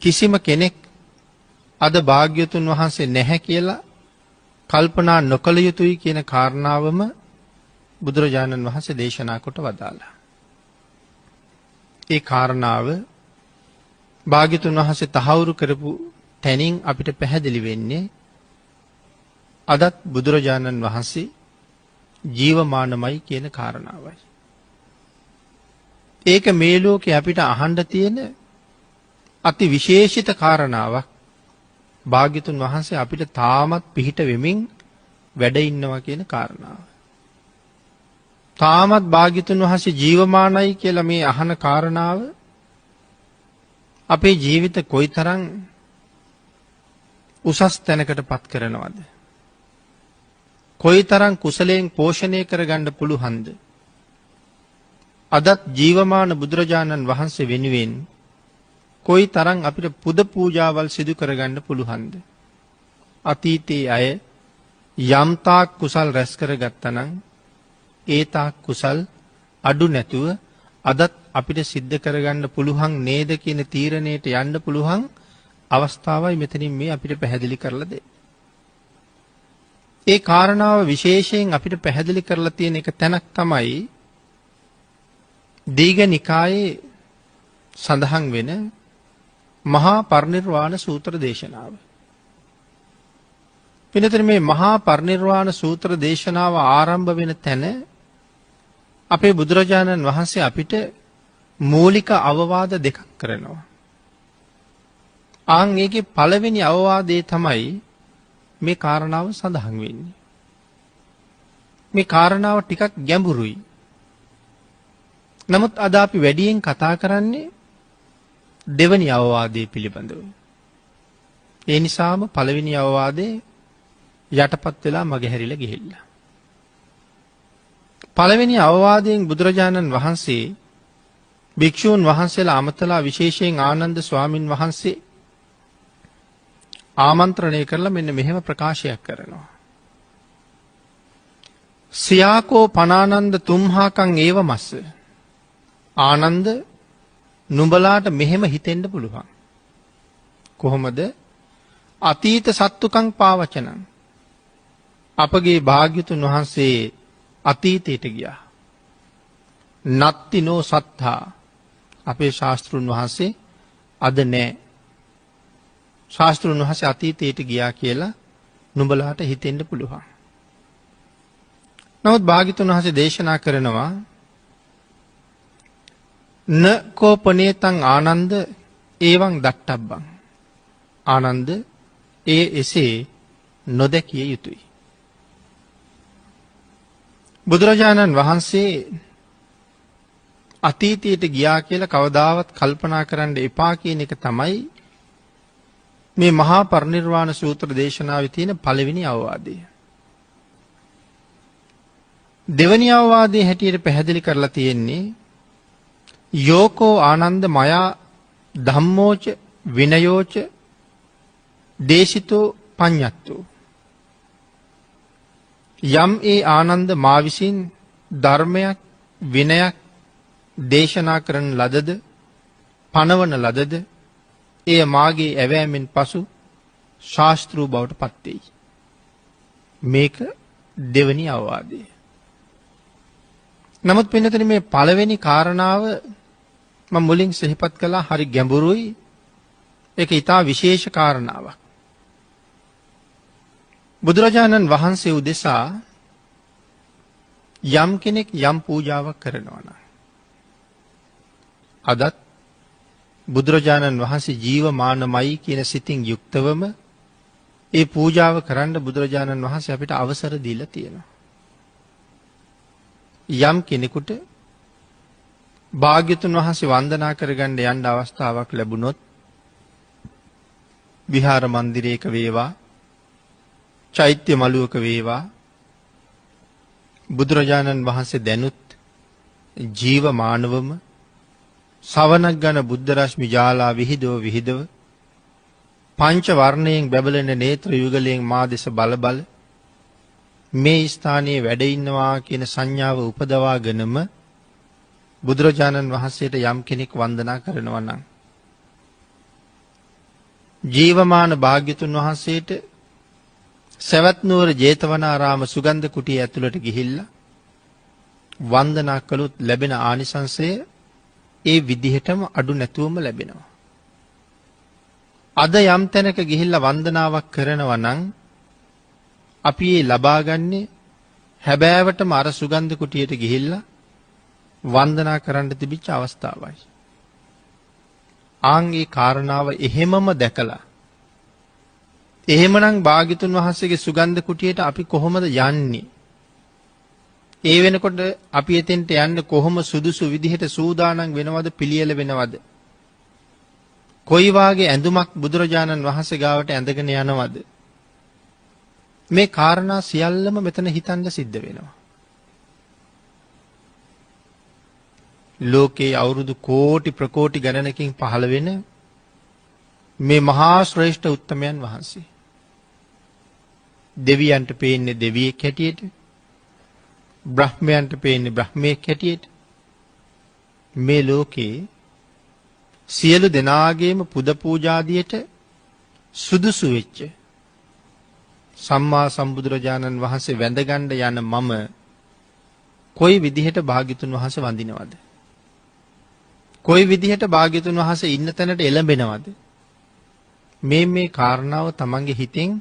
කිසිම කෙනෙක් අද භාග්‍යවතුන් වහන්සේ නැහැ කියලා කල්පනා නොකළ යුතුයි කියන කාරණාවම බුදුරජාණන් වහන්සේ දේශනා කොට වදාළා. ඒ කාරණාව භාග්‍යවතුන් වහන්සේ තහවුරු කරපු තැනින් අපිට පැහැදිලි වෙන්නේ අදත් බුදුරජාණන් වහන්සේ ජීවමානමයි කියන කාරණාවයි. ඒක මේ ලෝකේ අපිට අහන්න තියෙන අති විශේෂිත කාරණාවක්. භාග්‍යතුන් වහන්සේ අපිට තාමත් පිහිට වෙමින් වැඩ ඉන්නවා කියන කාරණාව. තාමත් භාග්‍යතුන් වහන්සේ ජීවමානයි කියලා මේ අහන කාරණාව අපේ ජීවිත කොයිතරම් උසස් තැනකට පත් කරනවද? කොයිතරම් කුසලයෙන් පෝෂණය කරගන්න පුළුවන්ද? අදත් ජීවමාන බුදුරජාණන් වහන්සේ වෙනුවෙන් කොයිතරම් අපිට පුද පූජාවල් සිදු කරගන්න පුළුවන්ද? අතීතයේ අය යම් තාක් කුසල් රැස් කරගත්තා නම් ඒ තාක් කුසල් අඩු නැතුව අදත් අපිට සිද්ධ කරගන්න පුළුවන් නේද කියන තීරණයට යන්න පුළුවන් අවස්ථාවයි මෙතනින් මේ අපිට පැහැදිලි කරලා දෙන්නේ. ඒ කාරණාව විශේෂයෙන් අපිට පැහැදිලි කරලා තියෙන එක තැනක් තමයි දීඝ නිකායේ සඳහන් වෙන මහා පරිනිර්වාණ සූත්‍ර දේශනාව. පින්නතර මේ මහා පරිනිර්වාණ සූත්‍ර දේශනාව ආරම්භ වෙන තැන අපේ බුදුරජාණන් වහන්සේ අපිට මූලික අවවාද දෙකක් කරනවා. ආන් ඒකේ පළවෙනි අවවාදය තමයි මේ කාරණාව සඳහන් වෙන්නේ. මේ කාරණාව ටිකක් ගැඹුරුයි. නමුත් අද අපි වැඩියෙන් කතා කරන්නේ දෙවනි අවවාදය පිළිබඳව. ඒ නිසාම පළවෙනි අවවාදේ යටපත් වෙලා මගහැරිලා ගිහිල්ලා. පළවෙනි අවවාදයෙන් බුදුරජාණන් වහන්සේ භික්ෂූන් වහන්සේලා අමතලා විශේෂයෙන් ආනන්ද ස්වාමින් වහන්සේ ආමන්ත්‍රණය කරලා මෙන්න මෙහෙම ප්‍රකාශයක් කරනවා. සියාකෝ පනානන්ද තුම්හාකං ඒව මස්ස. ආනන්ද නුඹලාට මෙහෙම හිතෙන්න පුළුවන්. කොහොමද? අතීත සත්තුකං පාවචනං. අපගේ භාග්‍යතුන් වහන්සේ අතීතයට ගියා. නත්තිනෝ සත්තා. අපේ ශාස්ත්‍රුන් වහන්සේ අද නෑ. ශාස්ත්‍රුන් වහන්සේ අතීතයට ගියා කියලා නුඹලාට හිතෙන්න පුළුවන්. නමුත් භාග්‍යතුන් වහන්සේ දේශනා කරනවා න කෝපනේතං ආනන්ද එවං දට්ටබ්බං. ආනන්ද ඒ එසේ නොදැකිය යුතුයි. බුදුරජාණන් වහන්සේ අතීතයට ගියා කියලා කවදාවත් කල්පනා කරන්න එපා කියන එක තමයි මේ මහා පරිනිර්වාණ සූත්‍ර දේශනාවේ තියෙන පළවෙනි අවවාදය. දෙවෙනි අවවාදයේ හැටියට පැහැදිලි කරලා තියෙන්නේ යෝකෝ ආනන්ද මයා ධම්මෝච විනයෝච දේශිතෝ පඤ්ඤත්තෝ. යම් ඒ ආනන්ද මා විසින් ධර්මයක් විනයක් දේශනා කරන ලදද පනවන ලදද එය මාගේ ඇවෑමෙන් පසු ශාස්ත්‍රූ බවට පත් වෙයි. මේක දෙවෙනි අවවාදය. නමුත් පින්නතනි මේ පළවෙනි කාරණාව මම මුලින් සිහිපත් කළා හරි ගැඹුරුයි. ඒක ඉතා විශේෂ කාරණාවක්. බුදුරජාණන් වහන්සේ උදෙසා යම් කෙනෙක් යම් පූජාවක් කරනවා නම් අදත් බුදුරජාණන් වහන්සේ ජීවමානමයි කියන සිතින් යුක්තවම ඒ පූජාව කරන්න බුදුරජාණන් වහන්සේ අපිට අවසර දීලා තියෙනවා. යම් කෙනෙකුට භාග්‍යතුන් වහන්සේ වන්දනා කරගන්න යන්න අවස්ථාවක් ලැබුණොත් විහාර මන්දිරයක වේවා, චෛත්‍ය මළුවක වේවා, බුදුරජාණන් වහන්සේ දැනුත් ජීවමානවම සවනක් ගන බුද්ධ රශ්මි ජාලා විහිදව විහිදව පංච වර්ණයෙන් බැබලෙන නේත්‍ර යුගලයෙන් මා දෙස බල බල මේ ස්ථානයේ වැඩ ඉන්නවා කියන සංඥාව උපදවාගෙනම බුදුරජාණන් වහන්සේට යම් කෙනෙක් වන්දනා කරනවා නම් ජීවමාන භාග්‍යතුන් වහන්සේට සවැත් නුවර ජේතවනාරාම සුගන්ධ කුටිය ඇතුළට ගිහිල්ලා වන්දනා කළොත් ලැබෙන ආනිසංසය ඒ විදිහටම අඩු නැතුවම ලැබෙනවා. අද යම් තැනක ගිහිල්ලා වන්දනාවක් කරනවා නම් අපි ඒ ලබාගන්නේ හැබෑවටම අර සුගන්ධ කුටියට ගිහිල්ලා වන්දනා කරන්න තිබිච්ච අවස්ථාවයි. ආන් ඒ කාරණාව එහෙමම දැකලා එහෙමනම් භාග්‍යතුන් වහන්සේගේ සුගන්ධ කුටියට අපි කොහොමද යන්නේ? ඒ වෙනකොට අපි එතෙන්ට යන්න කොහොම සුදුසු විදිහට සූදානම් වෙනවද, පිළියෙල වෙනවද? කොයි වාගේ ඇඳුමක් බුදුරජාණන් වහන්සේ ගාවට ඇඳගෙන යනවද? මේ කාරණා සියල්ලම මෙතන හිතන්න සිද්ධ වෙනවා. ලෝකේ අවුරුදු කෝටි ප්‍රකෝටි ගණනකින් පහළ වෙන මේ මහා ශ්‍රේෂ්ඨ උත්තමයන් වහන්සේ දෙවියන්ට පේන්නේ දෙවියෙක් හැටියට, බ්‍රහ්මයන්ට පේන්නේ බ්‍රහ්මයෙක් හැටියට, මේ ලෝකේ සියලු දෙනාගේම පුද පූජාදියට සුදුසු වෙච්ච සම්මා සම්බුදුරජාණන් වහන්සේ වැඳගන්න යන මම කොයි විදිහට භාග්‍යතුන් වහන්සේ වඳිනවද? කොයි විදිහට භාග්‍යතුන් වහන්සේ ඉන්න තැනට එළඹෙනවද? මේ මේ කාරණාව තමන්ගේ හිතෙන්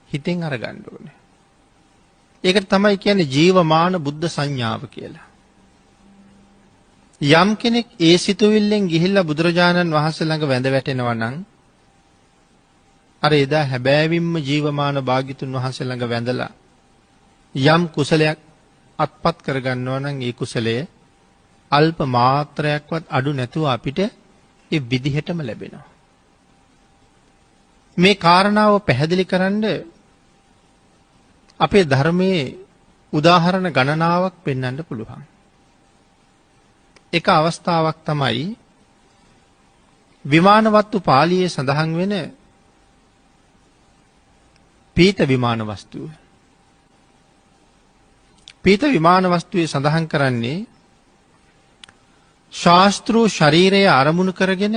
හිතෙන් අරගන්න ඕනේ. ඒකට තමයි කියන්නේ ජීවමාන බුද්ධ සංඥාව කියලා. යම් කෙනෙක් ඒ සිතුවිල්ලෙන් ගිහිල්ලා බුදුරජාණන් වහන්සේ ළඟ වැඳ වැටෙනවා නම් අර එදා හැබෑවින්ම ජීවමාන භාග්‍යතුන් වහන්සේ ළඟ වැඳලා යම් කුසලයක් අත්පත් කරගන්නවා නම් ඒ කුසලය අල්ප මාත්‍රයක්වත් අඩු නැතුව අපිට ඒ විදිහටම ලැබෙනවා. මේ කාරණාව පැහැදිලි කරන්න අපේ ධර්මයේ උදාහරණ ගණනාවක් පෙන්වන්න පුළුවන්. එක අවස්ථාවක් තමයි විමානවත්තු පාළියේ සඳහන් වෙන පීත විමාන වස්තුව. පීත විමාන වස්තුවේ සඳහන් කරන්නේ ශාස්ත්‍රූ ශරීරය අරමුණු කරගෙන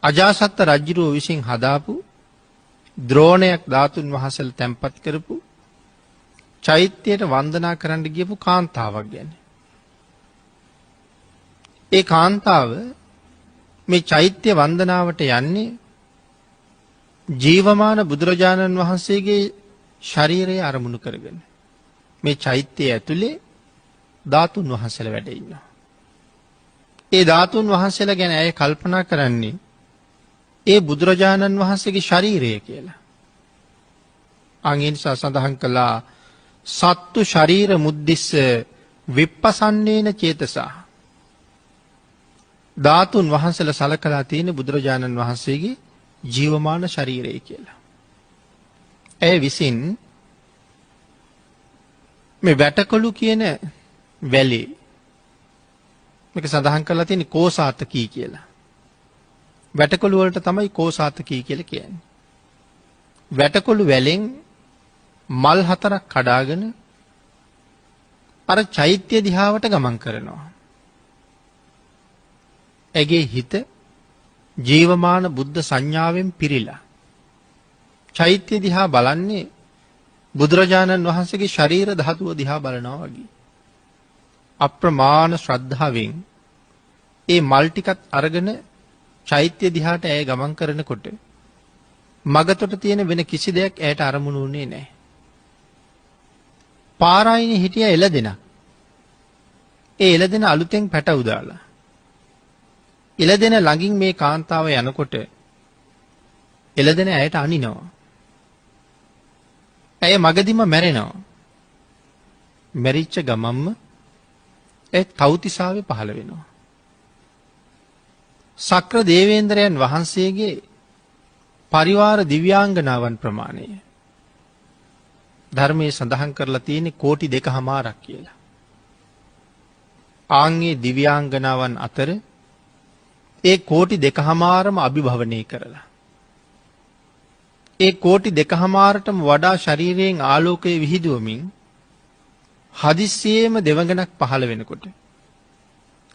අජාසත්ත රජුරුව විසින් හදාපු ද්‍රෝණයක් ධාතුන් වහන්සේලා තැන්පත් කරපු චෛත්‍යයට වන්දනා කරන්න ගියපු කාන්තාවක් ගැන. ඒ කාන්තාව මේ චෛත්‍ය වන්දනාවට යන්නේ ජීවමාන බුදුරජාණන් වහන්සේගේ ශරීරය අරමුණු කරගෙන. මේ චෛත්‍යය ඇතුලේ ධාතුන් වහන්සේලා වැඩ ඉන්නවා. ඒ ධාතුන් වහන්සේලා ගැන ඇය කල්පනා කරන්නේ ඒ බුදුරජාණන් වහන්සේගේ ශරීරය කියලා. අන් ඒ නිසා සඳහන් කළා සත්තු ශරීර මුද්දිස්ස විප්පසන්නේන චේතසා. ධාතුන් වහන්සේලා සලකලා තියෙන බුදුරජාණන් වහන්සේගේ ජීවමාන ශරීරය කියලා. ඇය විසින් මේ වැටකොළු කියන වැලේ මේක සඳහන් කරලා තියෙන්නේ කෝසාතකී කියලා. වැටකොළු වලට තමයි කෝසාතකී කියලා කියන්නේ. වැටකොළු වැලෙන් මල් හතරක් කඩාගෙන අර චෛත්‍ය දිහාවට ගමන් කරනවා. ඇගේ හිත ජීවමාන බුද්ධ සංඥාවෙන් පිරීලා චෛත්‍ය දිහා බලන්නේ බුදුරජාණන් වහන්සේගේ ශරීර ධාතුව දිහා බලනවා වගේ. අප්‍රමාණ ශ්‍රද්ධාවෙන් ඒ මල් ටිකත් අරගෙන චෛත්‍ය දිහාට ඇය ගමන් කරනකොට මගතොට තියෙන වෙන කිසි දෙයක් ඇයට අරමුණු වුණේ නැහැ. පාරායිනේ හිටිය එළදෙනක්. ඒ එළදෙන අලුතෙන් පැටවු දාලා එළදෙන ළඟින් මේ කාන්තාව යනකොට එළදෙන ඇයට අනිනවා. ඇය මගදිම මැරෙනවා. මැරිච්ච ගමන්ම ඒ තව්තිසාවේ පහළ වෙනවා. සක්‍ර දේවේන්ද්‍රයන් වහන්සේගේ පරිවාර දිව්‍යාංගනාවන් ප්‍රමාණය ධර්මයේ සඳහන් කරලා තියෙන්නේ කෝටි 2.5ක් කියලා. ආන්ගේ දිව්‍යාංගනාවන් අතර ඒ කෝටි 2.5ම අභිභවනය කරලා ඒ කෝටි 2.5ටම වඩා ශරීරයෙන් ආලෝකය විහිදුවමින් හදිස්සියේම දෙවඟනක් පහළ වෙනකොට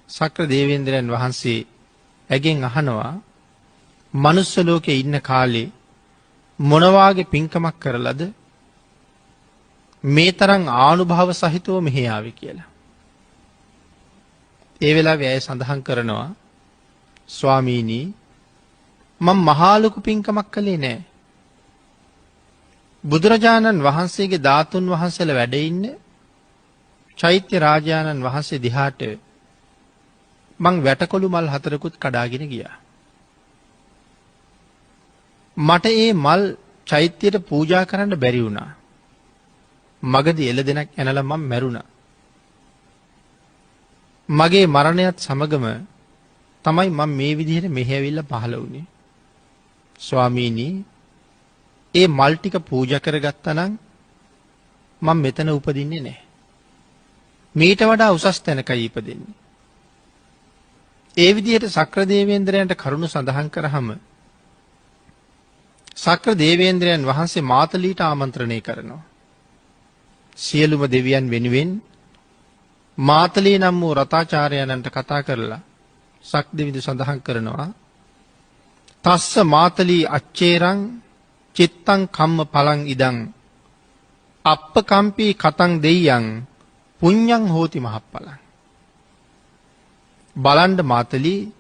සක්‍ර දේවේන්ද්‍රයන් වහන්සේ ඇගෙන් අහනවා, මනුස්ස ලෝකේ ඉන්න කාලේ මොන වාගේ පින්කමක් කරලාද මේ තරම් ආනුභාව සහිතව මෙහි ආවේ කියලා. ඒ වෙලාවේ ඇය සඳහන් කරනවා, ස්වාමීනි, මම මහා ලොකු පින්කමක් කළේ නෑ. බුදුරජාණන් වහන්සේගේ ධාතුන් වහන්සේලා වැඩ ඉන්න චෛත්‍ය රාජානන් වහන්සේ දිහාට මං වැටකොළු මල් හතරකුත් කඩාගෙන ගියා. මට ඒ මල් චෛත්‍යයට පූජා කරන්න බැරි වුණා. මගදී එළදෙනක් ඇනලා මං මැරුණා. මගේ මරණයත් සමගම තමයි මං මේ විදිහට මෙහි ඇවිල්ලා පහළ වුණේ. ස්වාමීනි, ඒ මල් ටික පූජා කරගත්තා නම් මං මෙතන උපදින්නේ නැහැ. මීට වඩා උසස් තැනකයි ඉපදෙන්නේ. ඒ විදිහට සක්‍ර දේවේන්ද්‍රයන්ට කරුණ සඳහන් කරාම සක්‍ර දේවේන්ද්‍රයන් වහන්සේ මාතලීට ආමන්ත්‍රණය කරනවා. සියලුම දෙවියන් වෙනුවෙන් මාතලී නම් වූ රතාචාර්යයන්ට කතා කරලා සක්දෙවිඳු සඳහන් කරනවා, තස්ස මාතලී අච්චේරං චිත්තං කම්ම පලං ඉදං අප්පකම්පී කතං දෙය්‍යං පුඤ්ඤං හෝති මහප්පලං. බලන්න මාතලී,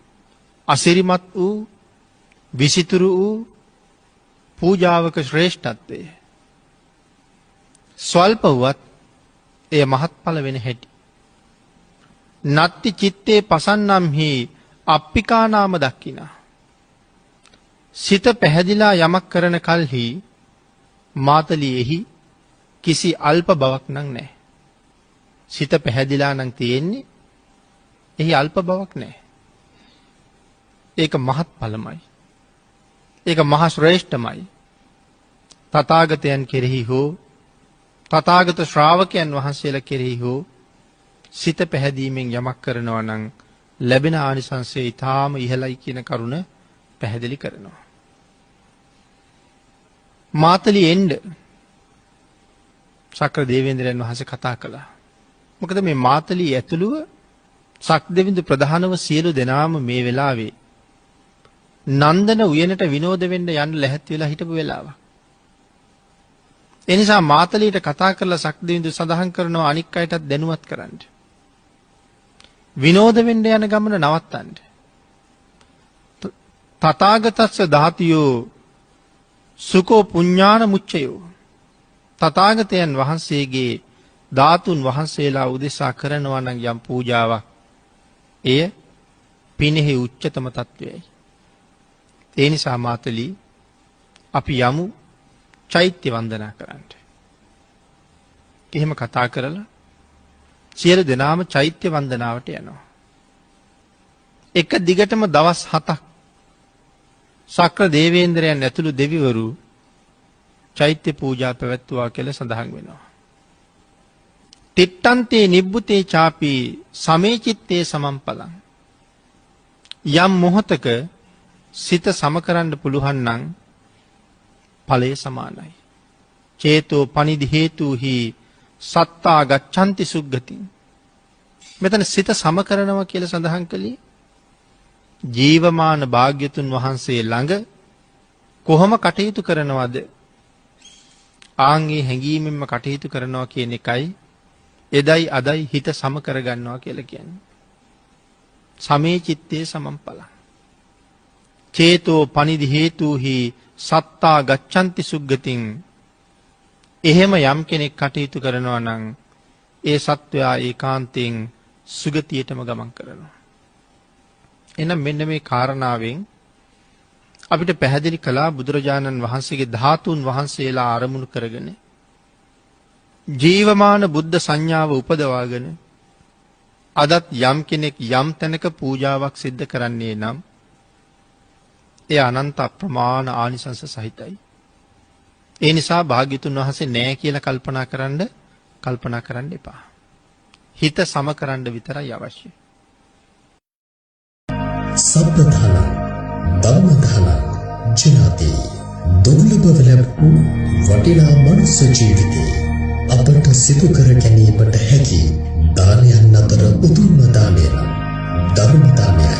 අසිරිමත් වූ විසිතුරු වූ පූජාවක ශ්‍රේෂ්ඨත්වය ස්වල්ප වුවත් එය මහත්ඵල වෙන හැටි. නත්ති චිත්තේ පසන්නම්හි අප්පිකානාම දක්කිනා. සිත පැහැදිලා යමක් කරන කල්හි මාතලී එහි කිසි අල්ප බවක් නම් නැහැ. සිත පැහැදිලා නම් තියෙන්නේ එහි අල්ප බවක් නැහැ. ඒක මහත්ඵලමයි. ඒක මහා ශ්‍රේෂ්ඨමයි. තථාගතයන් කෙරෙහි හෝ තථාගත ශ්‍රාවකයන් වහන්සේලා කෙරෙහි හෝ සිත පැහැදීමෙන් යමක් කරනවා නම් ලැබෙන ආනිසංසය ඊටාම ඉහළයි කියන කරුණ පැහැදිලි කරනවා. මාතලී එන්න සක්‍ර දේවේන්ද්‍රයන් වහන්සේ කතා කළා. මොකද මේ මාතලී ඇතුළුව සක්දෙවිඳු ප්‍රධානව සියලු දෙනාම මේ වෙලාවේ නන්දන උයනට විනෝද වෙන්න යන්න ලැහැත් වෙලා හිටපු වෙලාවක්. ඒ නිසා මාතලීට කතා කරලා සක්දෙවිඳු සඳහන් කරනවා අනික් අයටත් දැනුවත් කරන්න. විනෝද වෙන්න යන ගමන නවත්තන්න. තථාගතස්ස ධාතියෝ සුකෝ පුඤ්ඤාන මුච්චයෝ. තථාගතයන් වහන්සේගේ ධාතුන් වහන්සේලා උදෙසා කරනවා නම් යම් පූජාවක්, එය පිනෙහි උච්චතම තත්වයයි. ඒ නිසා මාතලී, අපි යමු චෛත්‍ය වන්දනා කරන්න. එහෙම කතා කරලා සියලු දෙනාම චෛත්‍ය වන්දනාවට යනවා. එක දිගටම දවස් 7ක් සක්‍ර දේවේන්ද්‍රයන් ඇතුළු දෙවිවරු චෛත්‍ය පූජා පැවැත්වුවා කියලා සඳහන් වෙනවා. තිට්ඨන්තේ නිබ්බුතේ චාපි සමේචිත්තේ සමම්පලං. යම් මොහොතක සිත සම කරන්න පුළුවන් නම් ඵලය සමානයි. චේතෝ පනිදි හේතුහි සත්තා ගච්ඡanti සුග්ගතින්. මෙතන සිත සම කරනවා කියලා සඳහන් කළේ ජීවමාන භාග්‍යතුන් වහන්සේ ළඟ කොහොම කටයුතු කරනවද, ආන්ගේ හැඟීමෙන්ම කටයුතු කරනවා කියන එකයි එදයි අදයි හිත සම කරගන්නවා කියලා කියන්නේ. සමේ චිත්තේ සමම්පලං. චේතෝ පනිදි හේතුහි සත්තා ගච්ඡanti සුග්ගතින්. එහෙම යම් කෙනෙක් කටයුතු කරනවා නම් ඒ සත්වයා ඒකාන්තයෙන් සුගතියටම ගමන් කරනවා. එහෙනම් මෙන්න මේ කාරණාවෙන් අපිට පැහැදිලි කළා බුදුරජාණන් වහන්සේගේ ධාතුන් වහන්සේලා අරමුණු කරගෙන ජීවමාන බුද්ධ සංඥාව උපදවාගෙන අදත් යම් කෙනෙක් යම් තැනක පූජාවක් සිද්ධ කරන්නේ නම් ඒ අනන්ත අප්‍රමාණ ආනිසංස සහිතයි. ඒ නිසා භාග්‍යතුන් වහන්සේ නෑ කියලා කල්පනා කරන්න එපා. හිත සම කරන්න විතරයි අවශ්‍ය. සබ්බධාන ධම්මධාන ජනාති දුර්ලභව ලැබූ වටිනා මනුස්ස ජීවිතේ අපට සිදු කර ගැනීමට හැකි දානයන් අතර උතුම්ම දානය නම් ධර්ම දානයයි.